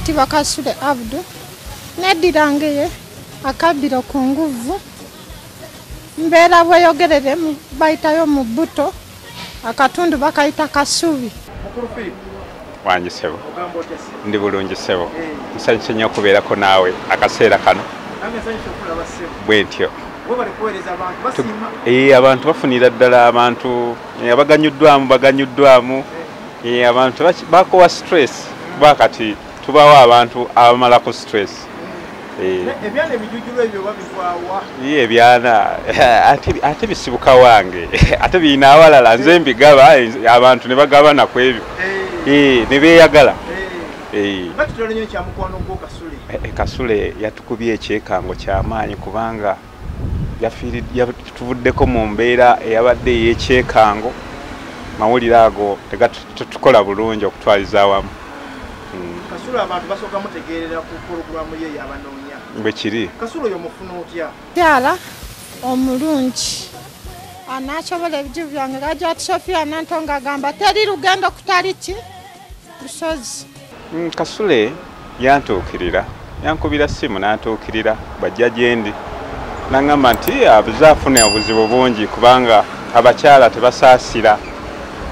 Mpitibwa Kasule Abdu, neddirangeye akabbiro ku nguvu, mbeera Bweyogerere, bayitayo mu Bbuto, akatundu bakayita Kasubi. Wangi ssebo, ndi bulungi ssebo, nsanyuse nnyo okubeerako naawe akaseera kano. Bwe ntyo. Abantu bafunira ddala, abantu abaganyuddwamu baganyuddwamu, abantu bakowa stress, kuba kati tubawo abantu abamalako stress. Ebyana ebijujulu ebyo babivaawa? Ebyana ate bisibuka wange, ate birina awalala, nze mbigaba abantu ne bagabana ku ebyo ne beeyagala. Kasule yatukubye ekyekango kyamaanyi, kubanga yatuvuddeko mu mbeera eyabadde ey'ekyekango. Mawulire ago tetukola bulungi okutwaliza awamu. Kasule abantu basooka mutegeerera ku pulogulaamu ye yabanoonya. Bwe kiri. Kasule oyo mufuna otya? Mukyala omulungi anaasobola ebizibu byange. Hajjati Sophia Nantongo agamba teri lugendo kutali ki lusozi. Kasule yantuukirira, yankubira simu n'antuukirira bajja gye ndi, n'aŋŋamba nti abuze afuna obuzibu bungi kubanga abakyala tebasaasira.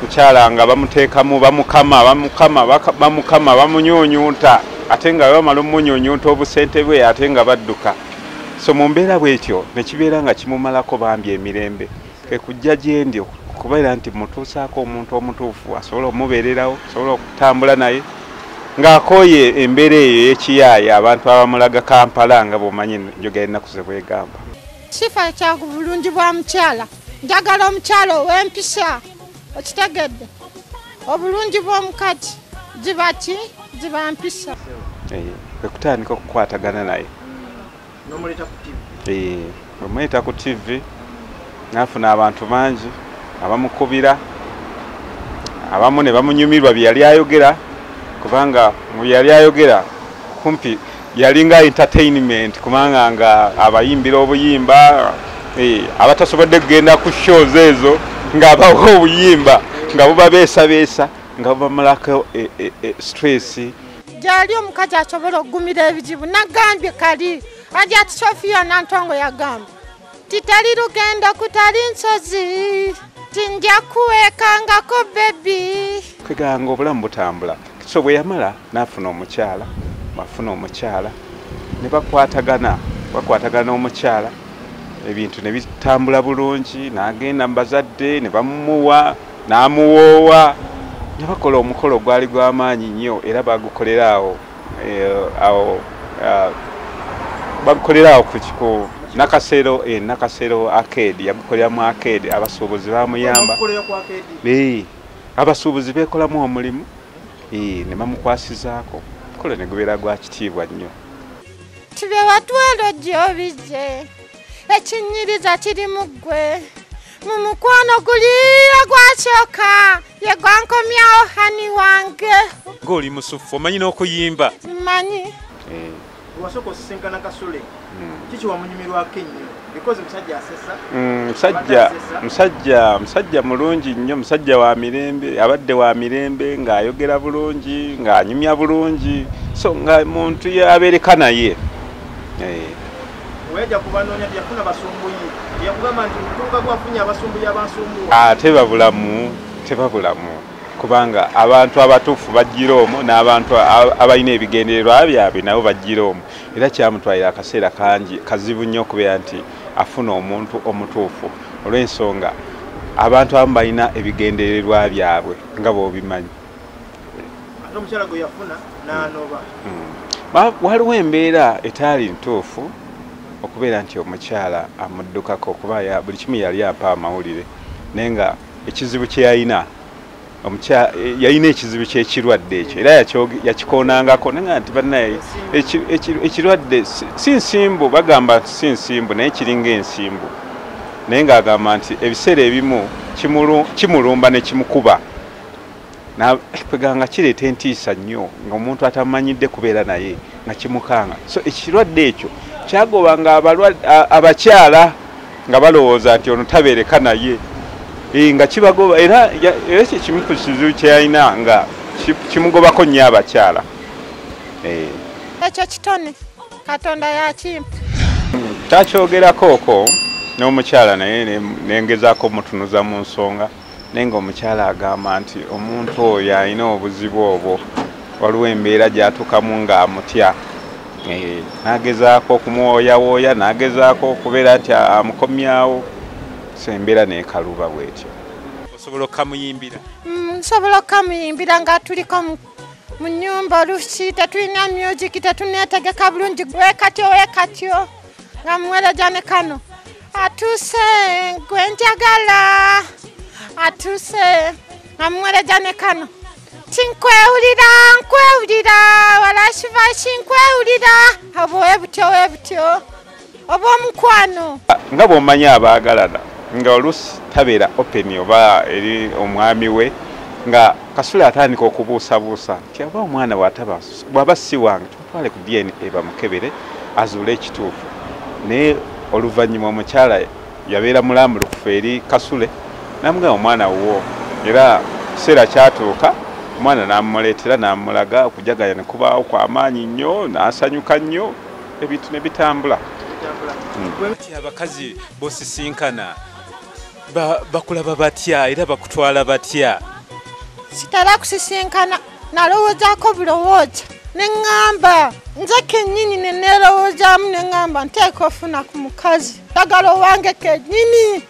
Mukyala nga bamuteekamu, bamukama bamukama bamukama, bamunyuunyunta, ate nga bamala omunyuunyunta obusente bwe, ate nga badduka. So mu mbeera bwetyo ne kibeera nga kimumalako bambi emirembe, kwe kujja gye ndi okubeera nti mutuusaako omuntu omutuufu asobola omubeererawo, asobola okutambula naye ng'akooye embeera eyo ey'ekiyaaya abantu abamulaga Kampala, nga bw'omanyi njogera ennaku ze bwegamba. Sifa kya bulungi bwa mukyala, njagala omukyala ow'empisa, okitegedde? Obulungi bw'omukazi ziba ki? Ziba mpisa. Kwe kutandika okukwatagana naye. N'omuleeta ku TV? Bwemuleeta ku TV n'afuna abantu bangi abamukubira, abamu ne bamunyumirwa bye yali ayogera, kubanga mu bye yali ayogera kumpi yalinga entertainment, kubanga nga abayimbira obuyimba, abatasobodde kugenda ku shows ezo ng'abawa obuyimba nga bubabeesabeesa, nga bubamalako stress. Gyali omukazi asobola okugumira ebizibu. Nagambye kali Hajjati Sophia Nantongo yagamba titali lugendo kutali nsozi, tinja kuwekangako baby. Kweganga obulamu butambula. So bwe yamala n'afuna omukyala, bafuna omukyala ne bakwatagana, bakwatagana omukyala, ebintu ne bitambula bulungi, n'agenda mu bazadde ne bamuwa, n'amuwoowa, ne bakola omukolo gwali gw'amaanyi nnyo, era bagukolera awo awo bagukolera awo ku Nakasero, Nakasero Arcade, yagukolera mu arcade, abasuubuzi bamuyamba. Abasuubuzi beekolamu omulimu ne bamukwasizaako, omukolo ne gubeera gwa kitiibwa nnyo. Tube watwalo gy'obizze, ekinyiriza kiri mu ggwe, mu mukwano guli ogwasooka ye gwankomyawo honey wange. Ng'oli musufu, omanyi n'okuyimba? Mmanyi. Wasooka osisinkana Kasule, kiki wamunyumirwako ennyo? Because musajja asesa. Musajja mulungi nnyo, musajja wa mirembe, abadde wa mirembe, ng'ayogera bulungi, ng'anyumya bulungi, so nga muntu yabeereka naye. Weyajja kubanoonya teyafuna basumbuyi, teyakugamba nti mutuuka gwafunye abasumbuyi abansumbuwa? Tebabulamu, tebabulamu, kubanga abantu abatuufu bajjira omwo, n'abantu abalina ebigendererwa byabwe nabo bajjira omwo. Era kyamutwalira akaseera kangi kazibu nnyo okubeera nti afuna omuntu omutuufu, olw'ensonga abantu abamu balina ebigendererwa byabwe nga bw'obimanyi. Ate omukyala gwe yafuna n'anoba? Waliwo embeera etaali ntuufu okubeera nti omukyala amuddukako, kuba buli kimu yali ampa amawulire, naye nga ekizibu kye yalina, yalina ekizibu ky'ekirwadde ekyo, era yakikoonangako, naye nti bannaye ekirwadde si nsimbu, bagamba nti si nsimbu naye kiringa ensimbu, naye ng'agamba nti ebiseera ebimu kimulumba ne kimukuba, kweganga kireeta entiisa nnyo ng'omuntu atamanyidde kubeera naye nga kimukanga. So ekirwadde ekyo kyagobanga abakyala nga balowooza nti ono tabeereka naye, nga kibagoba, era ekyo kimu ku kizibu kye yalina nga kimugobako nnyo abakyala. Ekyo kitone Katonda yakimpa. Takyogerako okwo n'omukyala naye nengezaako mutunuza mu nsonga, naye ng'omukyala agamba nti omuntu oyo alina obuzibu obwo, waliwo embeera gy'atuukamu ng'amutya. N'agezaako okumuwooyawooya, n'agezaako okubeera nti amukomyawo, so embeera n'ekaluba bw'etyo. Osobola okkamuyimbira? Nsobola okkamuyimbira nga tuliko mu nnyumba, oluusi tetulina music, tetuneetegeka bulungi, weekatyo weekatyo nga muweereza ne kano atuuse gwe njagala, atuuse nga muweereza ne kano tinkwewulira nkwewulira walasivaasi nkwewulira, oba webutyo webutyo oba omukwano. Nga bw'omanyi abaagalana nga oluusi tabeera open oba eri omwami we, nga Kasule atandika okubuusabuusa nti oba omwana bw'aba si wange tumutwale ku DNA bamukebere azuule ekituufu. Naye oluvannyuma omukyala yabeera mulambulukufu eri Kasule n'amugamba omwana wuwo, era kiseera kyatuuka omwana n'amuleetera n'amulaga, okujaganya ne kubaawo kw'amaanyi nnyo, n'asanyuka nnyo, ebintu ne bitambula. Abakazi b'osisinkana bakulaba batya era bakutwala batya? Sitera kusisinkana, nalowoozaako bulowooza ne ŋŋamba nze kennyini ne neerowoozaamu ne ŋŋamba nteeka ofuna ku mukazi, njagala owange kennyini.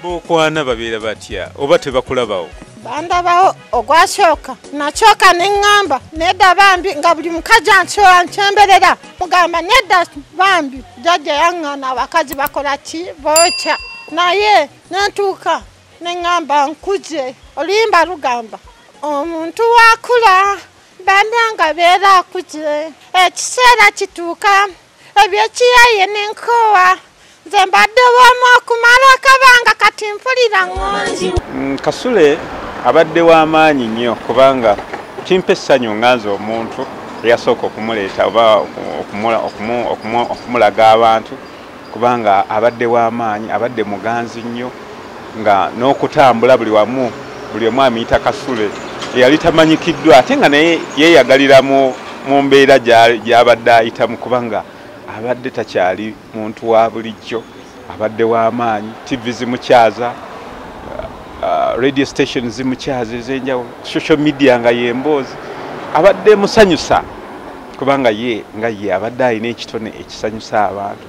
B'okwana babeera batya oba tebakulabawo? Bandabawo ogwasooka nakyoka ne ŋŋamba nedda bambi, nga buli mukazi ansemberera mugamba nedda bambi, jjajja yaŋŋaana abakazi bakola ki, bookya. Naye nentuuka ne ŋŋamba nkuze. Oluyimba lugamba omuntu wakula bannanga beera akuze, ekiseera kituuka ebyekiyaye n'enkoowa, nze mbadde bwomu okumala akabanga kati mpulira ŋŋonzi. Kasule abadde w'amaanyi nnyo kubanga kimpa essanyu nga nze omuntu eyasooka okumuleeta oba okumulaga abantu, kubanga abadde w'amaanyi, abadde muganzi nnyo, nga n'okutambula buli wamu buli omu amuyita Kasule eyali tamanyikiddwa, ate nga naye yeeyagalira mu mbeera gy'abadde ayitamu, kubanga abadde takyali muntu wa bulijjo, abadde w'amaanyi, TV zimukyaza, radio station zimukyaza ez'enjawulo, social media nga y'emboozi, abadde musanyusa kubanga ye nga ye abadde alina ekitone ekisanyusa abantu.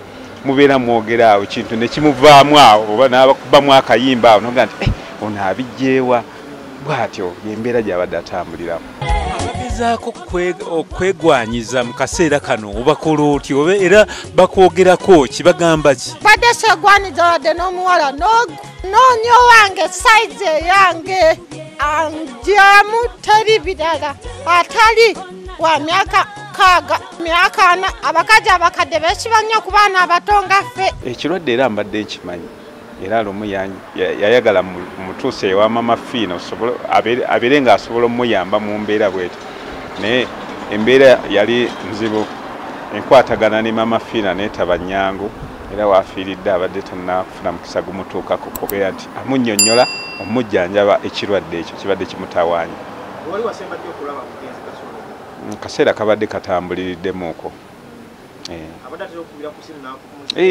Mubeera mwogera awo kintu ne kimuvaamu awo oba n'abakubamu akayimba awo n'ogamba nti ono abijjeewa, bw'atyo y'embeera gy'abadde atambuliramu. Abagezaako okwegwanyiza mu kaseera kano obakola otya oba era bakwogerako ki, bagamba ki? Badde seegwanyiza wadde n'omuwala noonya owange sayizi eyange angyamu teri birala, atali wa myaka 6 myaka 4. Abakazi abakadde beesiba nnyo ku baana abato nga ffe. Ekirwadde era mbadde nkimanyi, era lumu yayagala mutuuse ewa Mama Fiina abeere ng'asobola omuyamba mu mbeera bw'etyo, naye embeera yali nzibu, enkwatagana ne Mama Fiina neetaba nnyangu, era waafiiridde abadde tannafuna mukisa gumutuukako kubeera nti amunnyonnyola omujjanjaba ekirwadde ekyo kibadde kimutawaanya. Wali wasembadde okulaba mugenzi Kasule? Kaseera kabadde katambuliriddemu.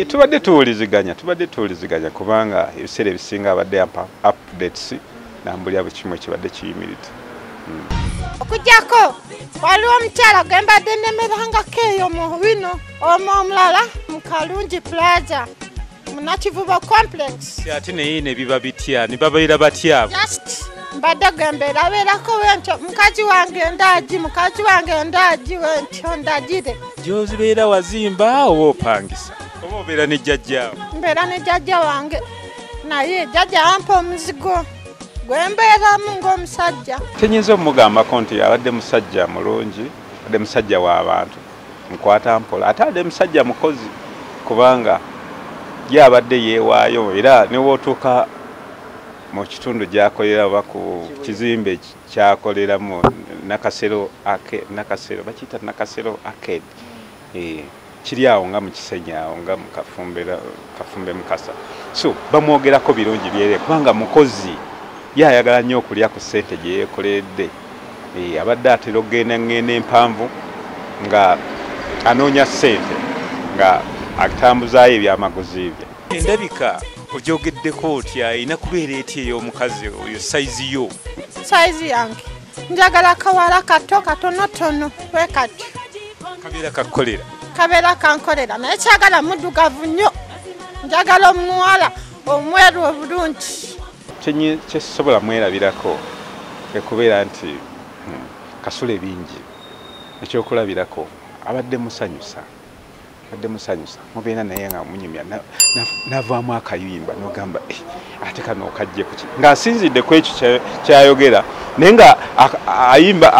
Tubadde tuwuliziganya kubanga ebiseera ebisinga abadde ampa updates nambulira buli kimu ekibadde kiyimiridde. Okuggyako waliwo omukyala gwe mbadde nnemerangako eyo mu bino, omulala mu Kalungi Plaza mu Nakivubo Complex. Ate naye ne biba bitya, ne babeera batya? Just mbadde gwe mbeerabeerako wentyo, mukazi wange ndaagi, mukazi wange ndaagi wentyo ndagire. Gy'ozibeera wazimba oba opangisa oba obeera ne jjajjaawo? Mbeera ne jjajja wange, naye jjajja ampa omuzigo gwe mbeeramu ng'omusajja. Kyenyinza omugambako nti abadde musajja mulungi, abadde musajja w'abantu, nkwata mpola, ate abadde musajja mukozi kubanga ye abadde yeewaayo, era ne w'otuuka mu kitundu gy'akolera oba ku kizimbe ky'akoleramu Nakasero bakiyita Nakasero Arcade, kiri awo nga mu Kisenyi awo nga mu Kafumbe Mukasa. So bamwogerako birungi byere kubanga mukozi, ye ayagala nnyo okulya ku ssente gye yeekoleredde. Abadde atera okugenda ngenda empanvu nga anoonya ssente nga atambuzaayo ebyamaguzi bye. Endabika ogyogeddeko otya, erina kubeera etya ey'omukazi oyo sayizi yo? Sayizi yange njagala kawala kato katonotono bwe katyo. Kabeera kakkolera? Kabeera kankolera, naye kyagala muddugavu nnyo, njagala omuwala omweru obulungi. Kyesobola mwerabirako ekubeera nti Kasule bingi. Ekyokulabirako abadde musanyusa, mubeera naye nga munyumya navaamu akayimba n'ogamba ate kano okajje kuki, ng'asinzidde ku ekyo kyayogera naye nga ayimba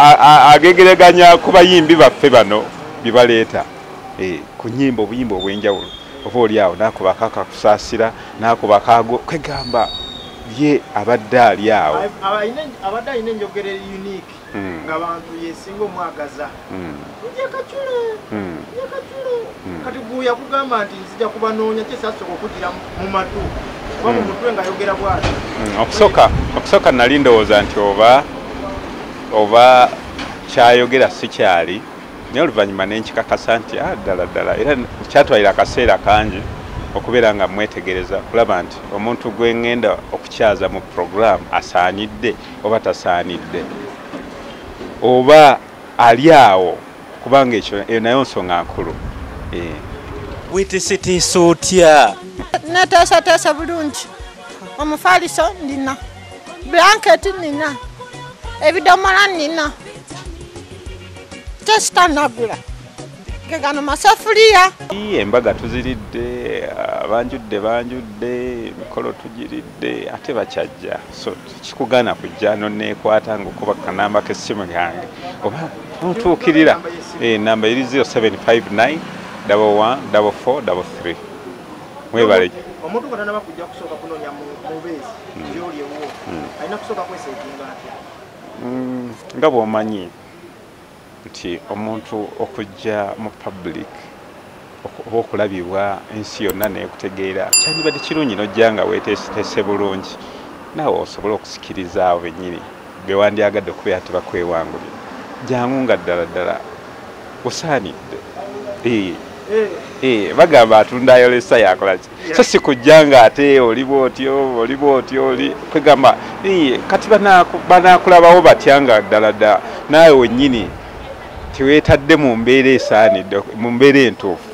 agegereganya ku bayimbi baffe bano bye baleeta ku nnyimba obuyimba obw'enjawulo, oba oli awo n'akubako akakusaasira n'akubako ago kwegamba ye abadde ali awo. Abadde alina enjogera unique ng'abantu yesinga omwagaza. Nje Kachule, nje Kachule. Kati guya kugamba nti nzija kubanoonya kyesasooka okugira mu matu oba mu mutwe ng'ayogera bw'atyo. Okusooka nali ndowooza nti oba kyayogera si kyali, naye oluvannyuma ne nkikakasa nti ddala ddala, era kyatwalira akaseera kangi okubeera nga mwetegereza kulaba nti omuntu gwe ŋŋenda okukyaza mu puroguraamu asaanidde oba tasaanidde oba ali awo, kubanga ekyo eyo nayo nsonga nkulu. Weeteeseteese otya? Neteeseteese bulungi, omufaliso nina, blanketi nina, ebidomola nina, tesitanagula gano masafuliya. Embaga tuziridde, abanjudde banjudde, emikolo tugiridde, ate bakyajja. So kikugaana kujja nonneekwata ng'okuba kanamba k'essimu yange oba ntuukirira. Namba eri 0759 11 44 33. Mwebale. Omuntu nga tannaba kujja kusooka kunoonya mubeezi gy'oli ewuwo, alina kusooka kweseetinga atya? Nga bw'omanyi nti omuntu okujja mu public oba okulabibwa ensi yonna n'ekutegeera kyandibadde kirungi n'ojja nga weeteeseteese bulungi, naawe osobole okusikiriza abo bennyini be wandyagadde okubeera tebakwewangulira. Jangu nga ddala ddala osaanidde. Bagamba atunda ayolesa yakola ki, so si kujja nga ate oli bw'otyo oli bw'otyo oli kwegamba kati banaakulabawo batya nga ddala ddala naawe wennyini teweetadde mu mbeera esaanidde, mu mbeera entuufu.